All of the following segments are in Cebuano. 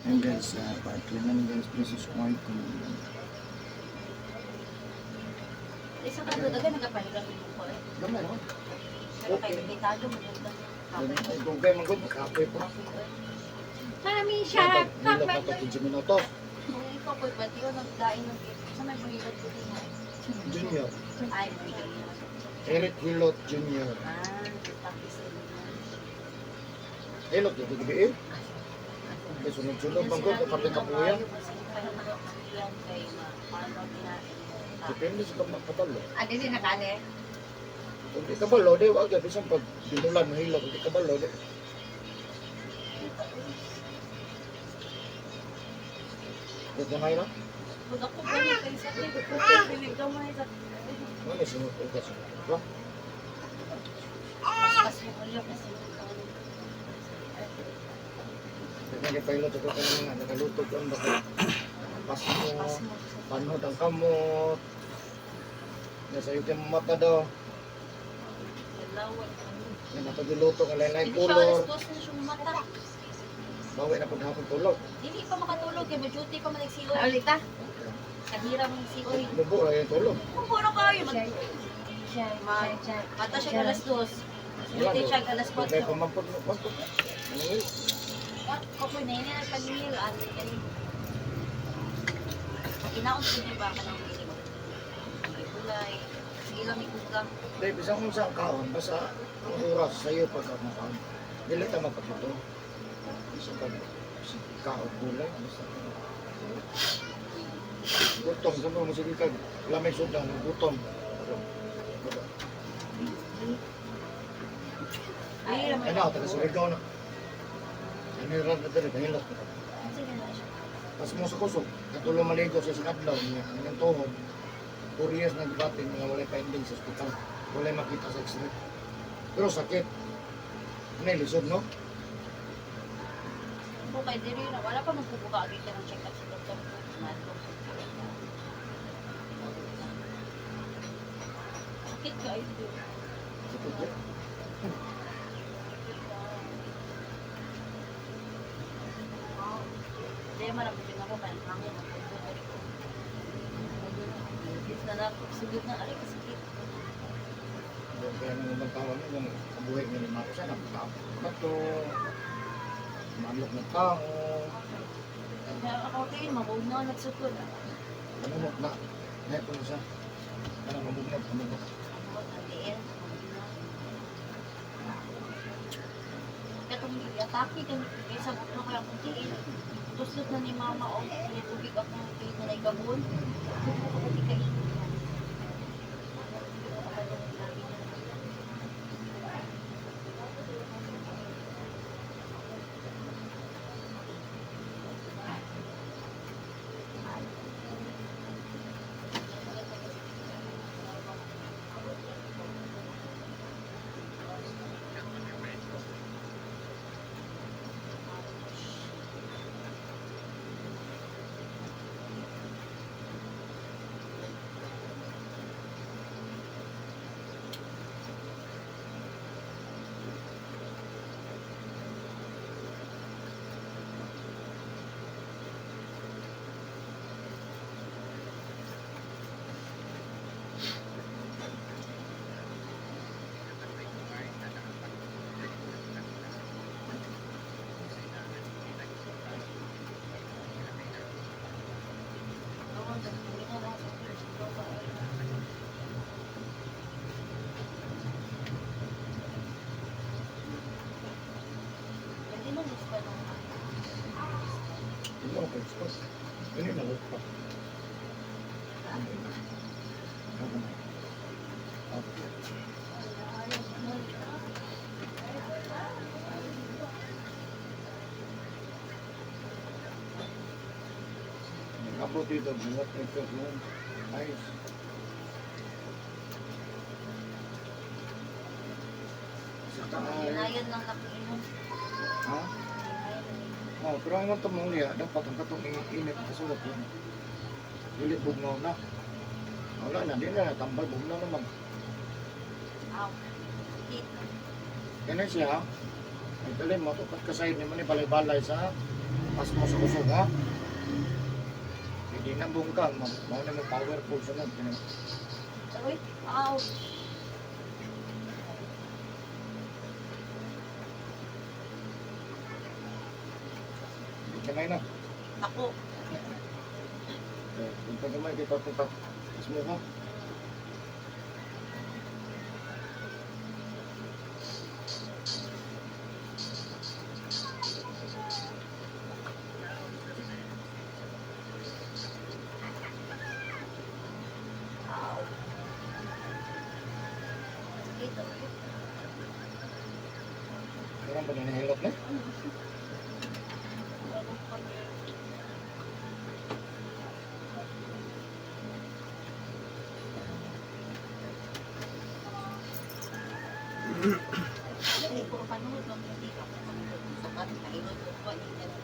Ayan guys, part 2 na ni guys, please subscribe kung Isa ka doon, agad nagkapahiram mo ko eh. Gamay no? Pero kay bitado mo doon. Ay, dugay man gud, makapoy pa. Mami, siya! Hilot na to 15 minuto. Kung ikaw po, ba't yun nagdain ng sa may buhilot ko din eh. Junior. Ay, buhilot. Eric Hilot Junior. Ah, tapos din. Hilot dito gabi eh. Kay sunod-sunod man gud, kape kapuya. Depende sa kabalo. Ah, dili na kani. Kung di kabalo, di wag gyud bisan pag binulan mahilot, kung di kabalo, di. Ito na yun, Pag ako gani kay sa dili gamay sa no? Ano sunod ka sunod ba? Mas wala kasi. Kaya pailot ako ka mga nagaluto ko ang baka. Pas mo, panhod ang kamot. Nasa iyo kay mata daw. Nga nakagiluto ka lain Hindi siya alas color. 2 na siya mata. Bawi na pud hapon tulog. Dili pa makatulog kay duty pa man nagsiloy. Ulita. Kahira man nagsiloy. Lubo ra yung tulog. Kung puro kayo mag mata siya alas 2. Duty siya alas 4. Kaya pamampot mo, pampot. Ano yun? Ako na yun ang pag-meal. Ano yan? Ginaon ko niya ba ka ng meal? May gulay. Sige lang, may kuga. Dahil bisan kung saan kaon, basta ang oras sa iyo pag ang kaon. Dili ta mapatuto. Bisan pag sa kaon gulay, basta. Gutom, sa mga sige kag lamay sudan, gutom. Ay, ramay. Ano, taga Surigao na. Ano yung rad na dali, kahilot na. Sige na siya. Pas mo sa kusog, katulong maligo sa isang adlaw niya, ang iyang tuhod, 4 years na gibatin, nga walay finding sa ospital. Walay makita sa x-ray. Pero sakit. Ano yung lisod, no? Kung kay diri na, wala pa magbubuka agad ka ng check-up sa doktor ko. Madlong. Sakit ka ay. Sakit yun. Hindi, marami din ako kaya ang hangin ang puto na rin ko. Na na, sugod na, aray kasakit. Kaya nang ibang tao, ano, yung kabuhay nga ni Marcos, ano, tao. Bato, manlok ng tao, Kaya ako kayo, mabuhog na nagsukod. ano mo, na, na, na siya. Ano, mabugnod, mabugnod. Ang tiil, katong atake kami kay sa buto kaya akong tiil. Tuslot na ni mama o tubig akong tiil na naigabon. Ko pati kainit. Pwede mo gusto ng Hindi ako pag-expose. Yun yung nalupa. Okay. Nag-upload dito, buhat na ito yung ayos. Sa taas. Hinayan lang nakiinom. Ha? Oh, pero ang itong niya, dapat ang katong init kasulat yun. Dili bugnaw na. Wala na, di na natambal, bugnaw naman. Aw. Sakit. Kaya siya, ay dali mo, tupat ka side ni mo ni balay-balay sa Pasmo sa kusog, ha? Hindi na bungkang, mao na mo powerful sunod. Uy, ouch. Kamay na. Ako. Eh, kung pag gamay, di pa pa. Pasmo ka. Ow. Sakit, uy. Meron ba na nahilot na? Bagong pag- Ay, puro panood lang, hindi ako panood. Sakat, nahilot ko pa, hindi na.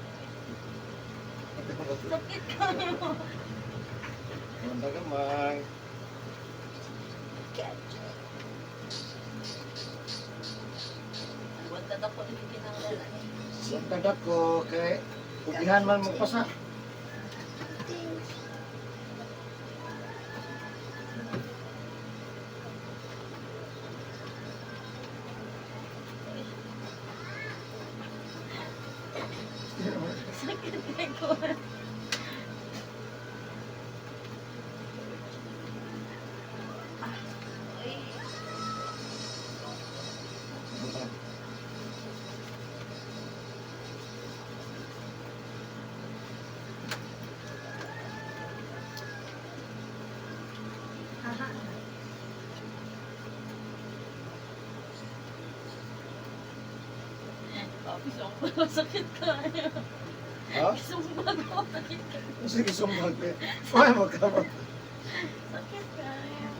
Sakit kayo. Ganda gamay. Wala na po yung kinanggalan. Ganda ko kay ubihan man mo pasa. Sakit ko. Ay, papi, sumbag. Sakit kayo. Ha? Sumbag ko. Sakit kayo. Sige, sumbag eh. Ay, magkama. Sakit kayo.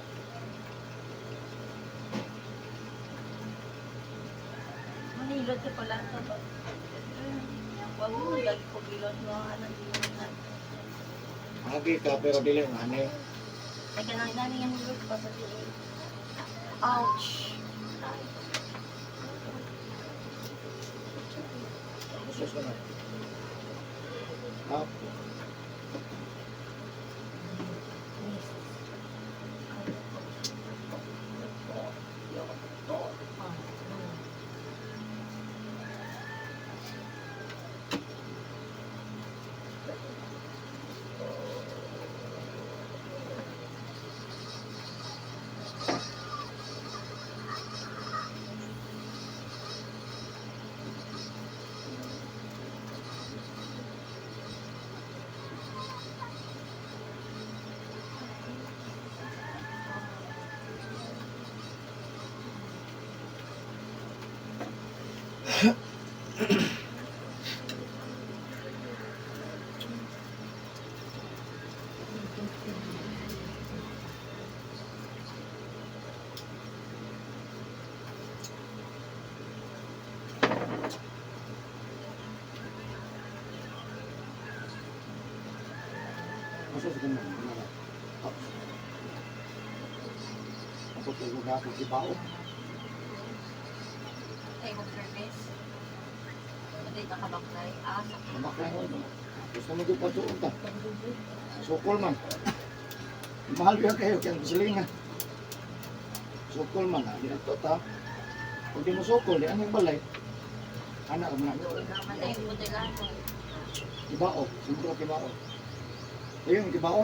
Manilot ka pala sa ba? Huwag mo lagi ko bilot mo. Ano na. Agi ka pero dili ang ani. Ay, kanang nani nga hilot pa sa tiil. Ouch! Ay. Sus na. Up. Sus ka na. Up. Ako tulog ako kibao. Ay, mag-service. Hindi ka kabaklay. Ah, sakit. Mamakay mo. Gusto mo gyud patuon ta. Sukol man. Mahal biya kayo kay ang silinga. Sukol man ah, di ato ta. Kung di mo sukol, di anong balay. Anak ka man na. Manday mo nila. Kibao, sentro kibao. Ayun, kibao.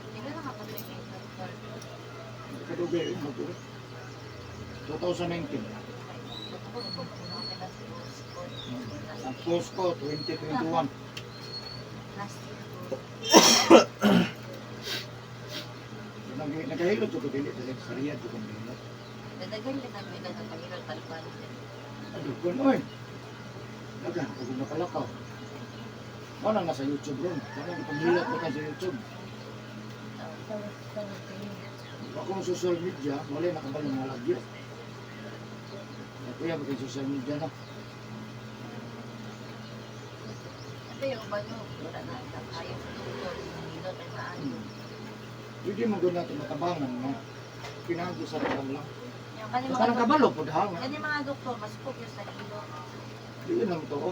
Hindi ka nakapatay kay Card. Kadugay, magdugay. 2019. Ang course ko, 2021. Last year ko. Nagahilot ko dili dili sa Riyadh ko nahilot. Dadagan ka nag-wila ng kahirot palipal. Adugon oy. Dagan, pag nakalakaw. Wala na sa YouTube ron. Kanang panghilat ko ka sa YouTube. Akong social media, wala nakabalo mga lagyo. Kuya, maging social media na. Ito yung uban nyo, wala na ayaw sa doktor, hilot ay maayo. Pwede mo gud natin matabangan nga. Pinago sa taon lang. Yung kani Sa mga kanang kabalo po ha nga. kani mga doktor mas focus sa hilot. Di yun ang to.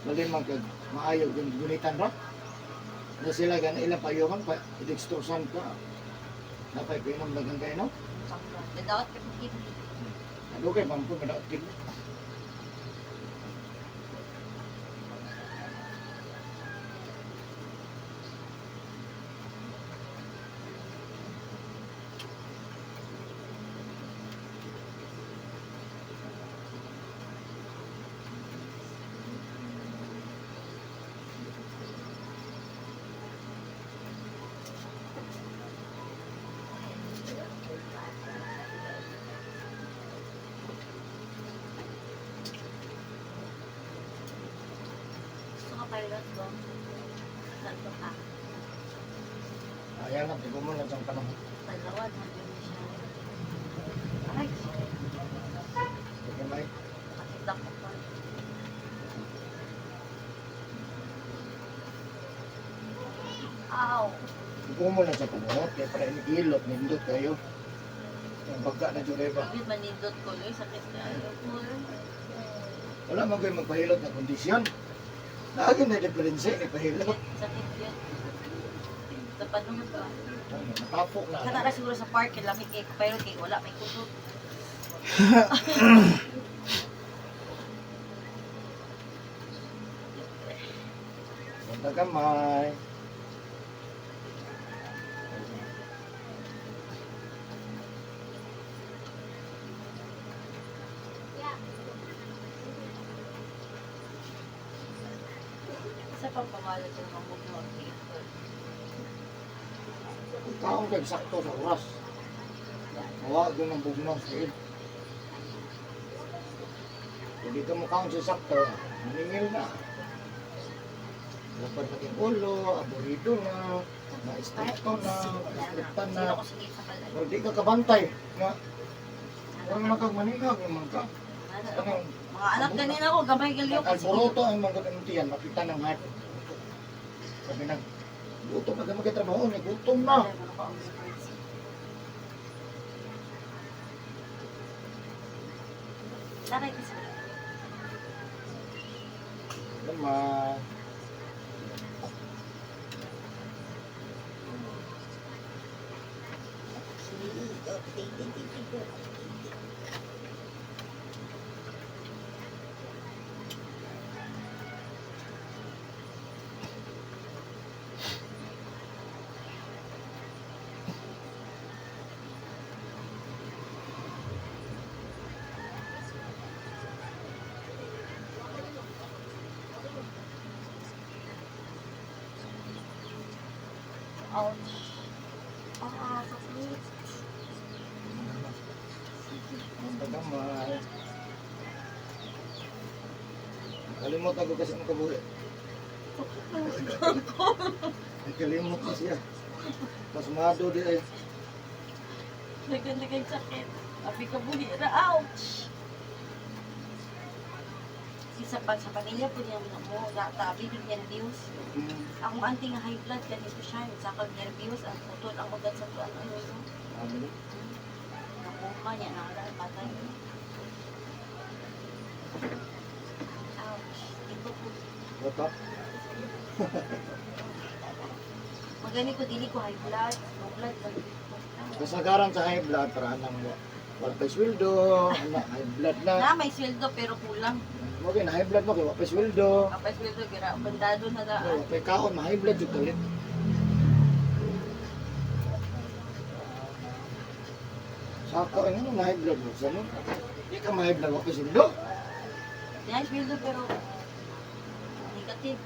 Bali man kag maayo gunitan ra. Na sila gana ilang payuhan pa idextrosan ka. Napay pinom dagan kayo no. Nadaot ka pag kidney. Ano kay mampo madaot gid. Gusto ka pilot ko? Salto ka. Ayan lang tigo mo lang sa panahon. Palawad, nandiyan na siya. Ay, Sige may. nakita ko pa. Ow! Tigo mo lang sa panahon kay para inilot nindot kayo. Ang baga na jud ba. Bakit manindot ko, Loy? Sakit kayo ko. Wala man ko'y magpahilot na kondisyon. Lagi na diferensya ni pahilot. Sakit yun. Sa panunod ko. Natapok na. Kana ra siguro sa park, kay lamig kay pero kay wala may kusog. Ganda gamay. Sa pampamalat yung mga bugnaw at tiit. Kaon kay sakto sa oras. Mawa doon ang bugnaw sa il. Kung di ka mo kaon sa sakto, maningil na. Lapad na kayong ulo, aburido na, na-stricto na, na-strictan na. Sino ko sige sa palay. Pero di ka kabantay na wala na kang maningag naman ka. Anong Mga anak ganina ko, gamay galiw ko. alboroto ang mga ganuntiyan, makita ng heart. Sabi na, gutom na ka magkatrabaho, gutom na. Taray kasi. Lama. Ouch. Ah, sakit. Tagamay. Nakalimot ako kasi ang kabuhi. Nakalimot na siya. Pasmado di ay. Nagandagay sakit. Abi ka buhi ra. Ouch! Isa pa sa pamilya po niya mo, tabi ng nervyos. Akong auntie nga high blood, ganito siya. Sa kag nervyos, ang putol, ang ugat sa tuan, ano yun. Ano? Nakuma niya, nakalaan patay. Ouch. Ito po. Bata. Magani ko, dili ko high blood. Low blood. Lang. Kasagaran sa high blood, para nang wala pa sweldo, na high blood na. Na, may sweldo pero kulang. Okay, na high blood mo, kay wala pa sweldo. Kapay sweldo, gira, bandado na daan. Wala pa kaon, ma high blood jud kalit. Saka, ano na high blood mo? Sa mo? Di ka ma high blood, wala pa sweldo. Yan, sweldo pero negative.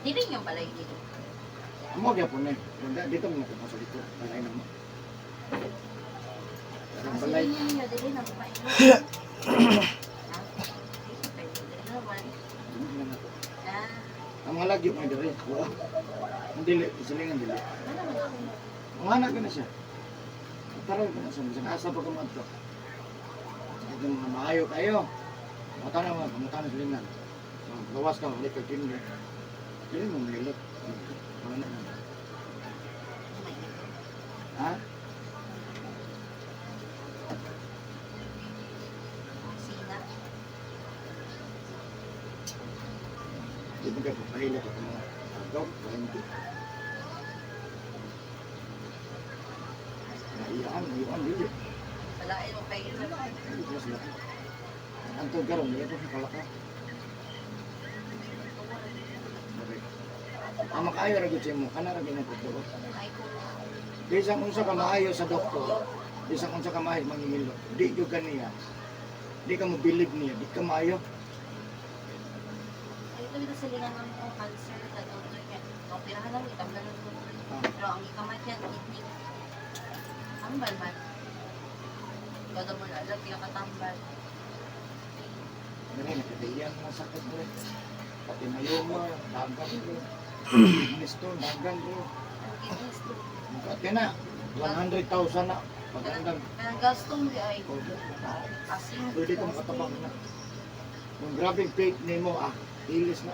Dili yung balay dito. Amo gyapon eh. Wala dito mo nakuha sa dito. Balay na mo. Ang Kasi balay. niyo, dili na kumain. Lagyo may diri. Oo. Ang dili, silingan dili. Wala man ako. Ang anak ka na siya. Tara ka na siya. Bisan asa pa ka mo. Sakit ng mga maayo kayo. Mata na mga kamuta na silingan. Gawas ka, balik ka kinder. Dili mo mahilot. Wala na. Ha? Sina. Di ba kayo papahilot ako mga agaw, 20. Naiyaan, iyaan, dili. Salain mo kayo. Dili ko sila. Ang tug karon, dili ko kalaka. Okay. Ang makaayo ra gyud sa imo, kana ra gyud ang pagtuo. Ay ko. Bisan unsa ka maayo sa doktor, bisan unsa ka maayo mangihilot, di gyud kaniya. Di ka mo believe niya, di ka maayo. Ay ito ito silingan ng mga cancer sa doktor niya. Operahan lang itambal lang ko. Ah. Pero ang ikamatyan kidney. Tambal man. Kada mo na alam, pinakatambal. Dili nakadiyang mga sakit dre. Pati mayoma, dagan dre. Kidney stone, dagan dre. Ang kidney stone. Pati na, 100,000 na. Pagandang, Kanang gallstone di ay. oh, Asin. pwede ka makatabak na. Kung grabing faith nimo ah, ilis na.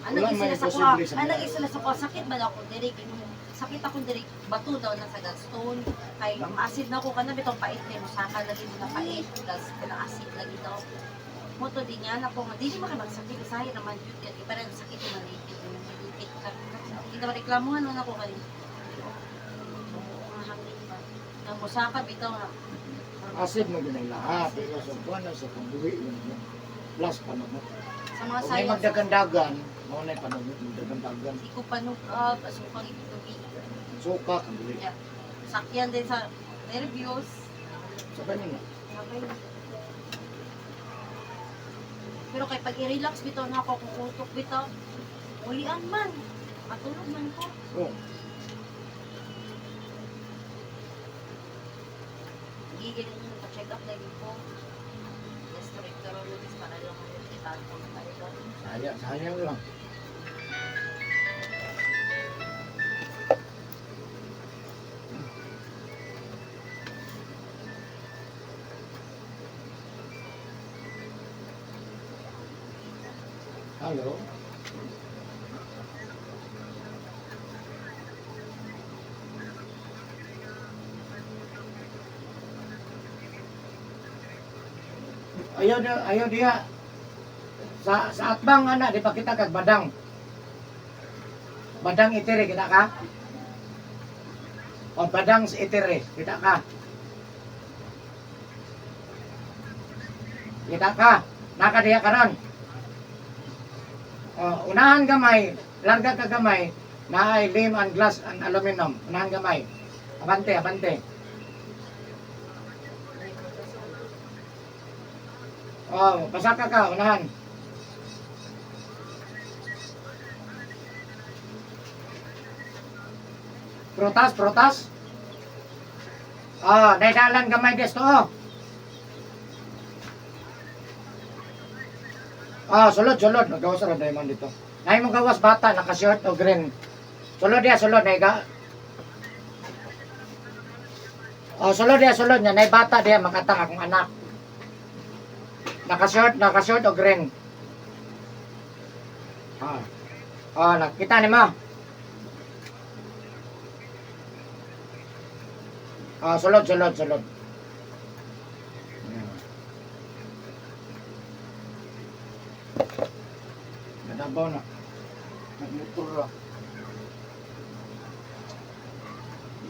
Ano Wala may sila sa kuha? imposible sa Ano mga. sila sa kuha? Sakit ba daw ako diri? Sakit ako diri. Bato daw na sa gallstone. Kay ang acid na ako kana bitong pait kay musaka lagi mo na pait. Gas kanang acid lagi daw. Moto di niya na ko nga dili makabagsakit usahay naman jud kay iba rin sakit man malipit malipit ka. Kita reklamuhan man ako kay. Mga hangin ba. Nang musaka bitaw na. Acid mo ginay lahat. Pero sa buwan na sa pambuhi yun. Plus panunod. Sa mga Kung may science, magdagandagan, mao na panunod, magdagandagan. di ko panukab, asukang ibig. Suka, kambuli. Yeah. Sakyan din sa nervyos. Sabay mo na. Sabay. Pero kay pag i-relax bitaw na ako kung utok bitaw, ulian man. Matulog man ko. Oh, Gigil nyo, pa-check up lagi ko. Gastroenterologist para lang ang kita ko tayo. sayang, sayang lang. Hello? Ayaw dia, ayaw dia. Sa atbang ana di pa kita kag badang. Badang itiri kita ka? O badang sa itiri kita ka? Kita ka? Naka diha karon. O, unahan gamay, larga ka gamay, naay lime and glass and aluminum. Unahan gamay. Abante, abante. O, pasaka ka, unahan. Prutas, prutas. Oh, daydalan gamay desto. Oh. Ah, sulod, sulod. Nagawas ra diamond dito. Nay mo gawas bata naka-short o green. Sulod ya, sulod nay ga. Oh, sulod ya, sulod nya nay bata diya makatang akong anak. Naka-short, naka-short o green. Ah. Oh, nakita nimo. Ah, sulod, sulod, sulod. Ayan. Nadabaw na. Nagmotor ra.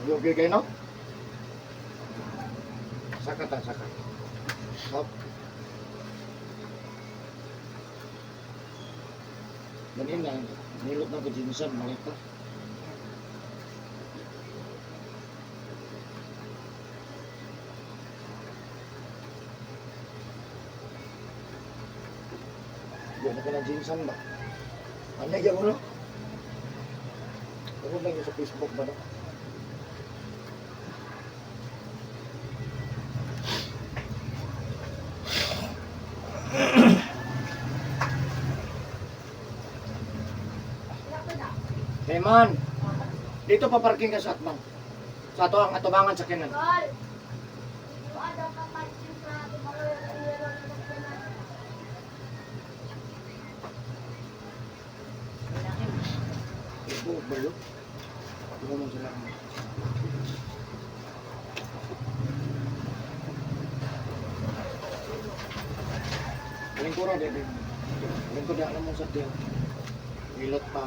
Okay kayo, no? Saka ta, saka. Hop. Ganin na, nilot na ko jinsan, malita. Di na ka na jinsan ba? Ano yung ulo? Ako lang yung sa Facebook ba no? Eman, dito pa parking ka sa atbang. Sa ato ang atubangan sa kinan. Ito, bayo. Ito mo sila. Lingkura, di. Lingkod na mo sa tiyan. Hilot pa.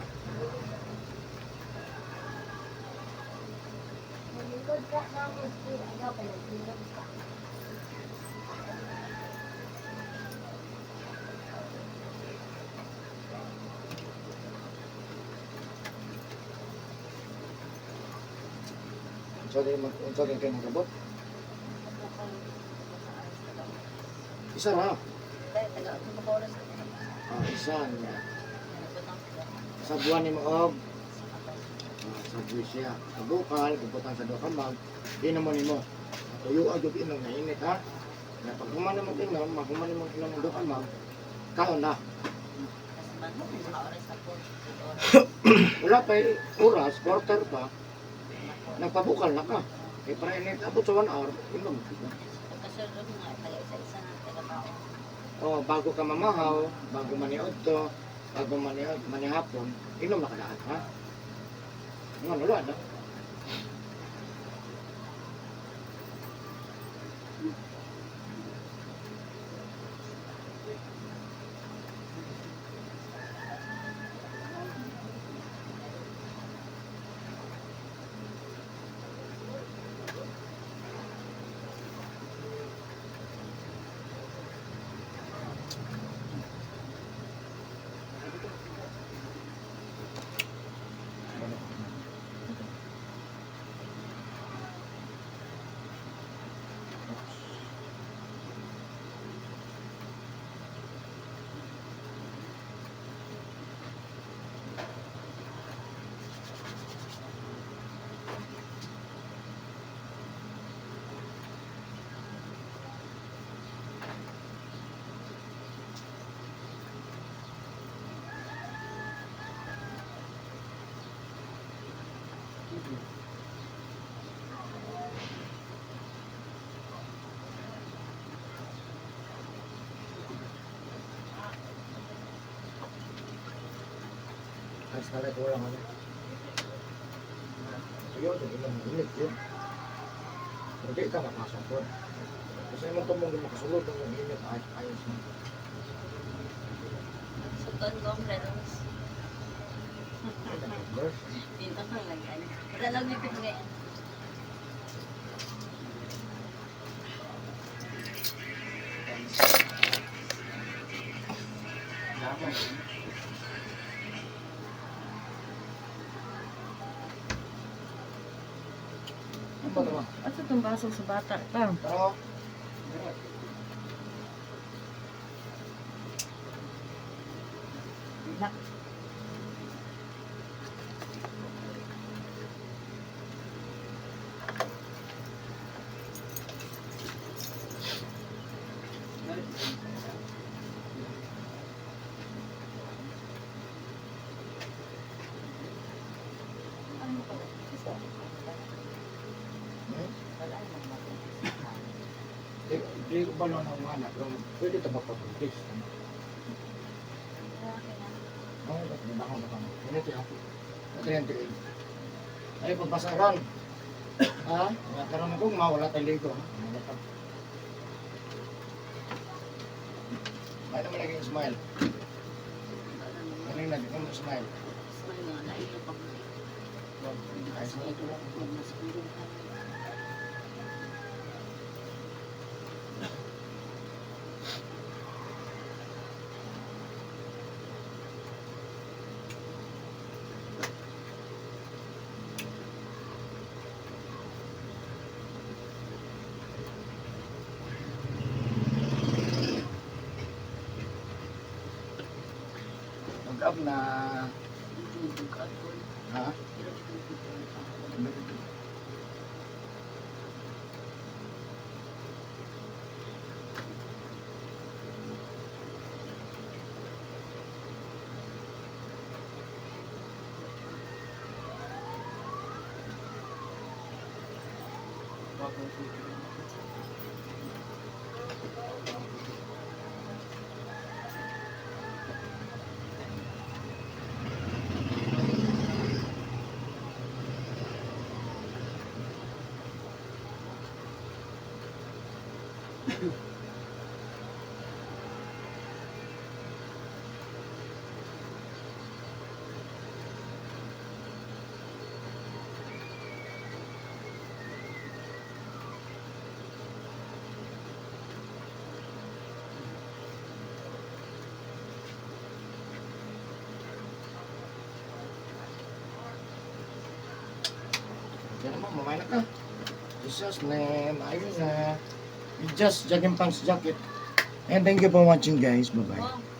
Unsa di mag unsa di kay nagabot? Isa ra. Ah, isa niya. Sa buwan ni mo og sa buwi siya. Sa bukal, gibutang sa duha ka mug, di na mo nimo. Tuyo gyud inom nga init ha. Na pag human mo inom, maghuman mo inom ng duha ka mug, kaon na. Wala pa oras, quarter pa, nagpabukal na ka. Kay para init abot sa 1 hour, inom ka. Oh, bago ka mamahaw, bago maniod to, bago maniod, manihapon, inom na ka daan, ha? Nga, wala na. Ayos na rin, wala man. Tuyo, ito inom ng init yun. Pero di ka mapasok ko. Kasi imong tumong di makasulod ang init, ayos, ayos na. Nurse, Dito kang lagyan. Wala lang may pinagay. Ano ba naman? Asa itong baso sa bata? Tang. Pero, Di, di ko ba lang ang mga anak, pero pwede ito magpapagpis. Oo, ba't di ba ako ba? Ganito yan. Ito yan, tiil. Ay, pagpasaran. Ha? Nga karoon ko, mawala tayo ligo. Ha? Wala pa. Ay naman naging smile. Kanina, di ko mo smile. Smile nga, nailo pa ko. Ay, smile ito lang. Mag-up na. Ha? Yan naman, mamay na ka. Jesus name, ayun na. You just jogging pants jacket. And thank you for watching, guys. Bye-bye. Oh.